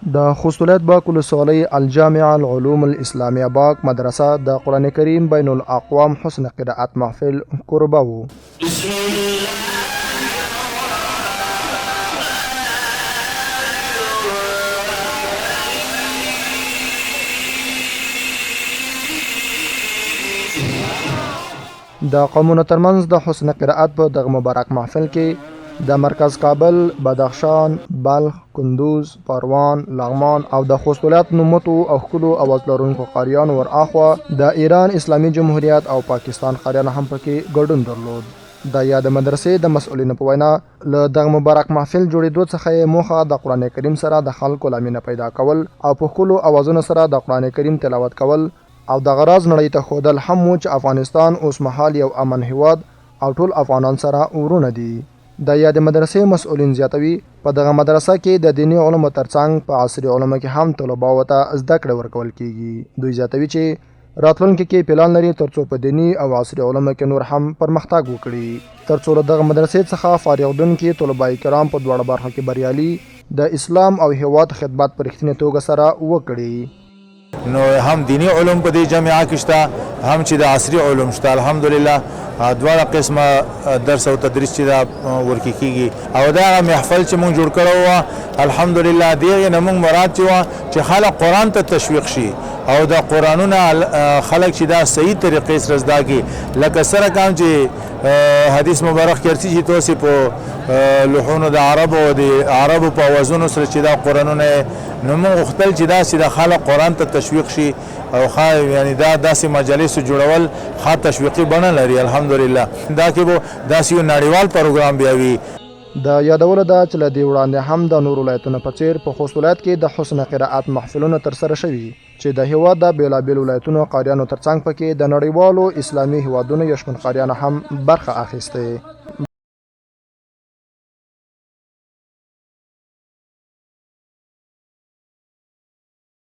د خوست ولایت باک ولسوالۍ الجامعه العلوم الاسلامیه باک مدرسه د قرآن کریم بین الاقوام حسن قرائت محفل کوربه وو. د قومونو ترمنځ د حسن قرائت په دغه مبارک محفل کې د مرکز کابل، بدخشان، بلخ، کندوز، پروان، لغمان او د خوست ولایت نوموتو او ښکلو اواز لرونکو قاریانو ور اخوا د ایران اسلامي جمهوریت او پاکستان قاریانو هم پکې ګډون درلود. د یاد مدرسې د مسؤلینو په وینا له دغه مبارک محفل جوړېدو څخه یې موخه د قرآن کریم سره د خلکو لا مینه پیدا کول او په ښکلو اوازونو سره د قرآن کریم تلاوت کول او دغه راز نړۍ ته ښودل هم وو چې افغانستان اوس مهال یو امن هیواد او ټول افغانان سره وروڼه دي. د یادې مدرسې مسؤلین زیاتوي، په دغه مدرسه کې د دیني علومو ترڅنګ په عصري علومو کې هم طلباوو ته زده کړې ورکول کېږي. دوی زیاتوي چې راتلونکي کې پلان لري ترڅو په دیني او عصري علومو کې نور هم پرمختګ وکړي ترڅو له دغه مدرسې څخه فارغدونکي طلباء کرام په دواړو برخو کې بریالي د اسلام او هیواد خدمت په رښتینې توګه سره وکړي. نو هم دینی علوم په دې جامعه کې شته هم چې د عصري علوم شته، الحمدلله دواړه قسمه درس او تدریس چې دا ورکې کیږي. او دا هغه محفل چې مونږ جوړ کړی و، الحمدلله دغې نه مونږ مراد چې وه چې خلک قرآن ته تشویق شي او د قرآنونه خلک چې دا صحیح طریقې سره زده کړي، لکه سره کام چې حدیث مبارک کې ارڅي چې تاسو په لوحونو د عربو او د عربو په اوازونو سره چې دا قرآنونه، نو موږ غوښتل چې داسې د خلک قرآن ته تشویق شي او ښه یعنی دا داسې مجالسو جوړول ښه تشویقي بڼه لري. الحمدلله دا کې به داسې یو نړیوال پروګرام بیا وي. د یادولو ده چې له دې وړاندې هم د نورو ولایتونو په څېر په خوست ولایت کې د حسن قرائت محفلونه ترسره شوي چې د هېواد د بېلابېلو ولایتونو قاریانو ترڅنګ پکې د نړیوالو اسلامي هېوادونو یو شمېر قاریانو هم برخه اخیستې.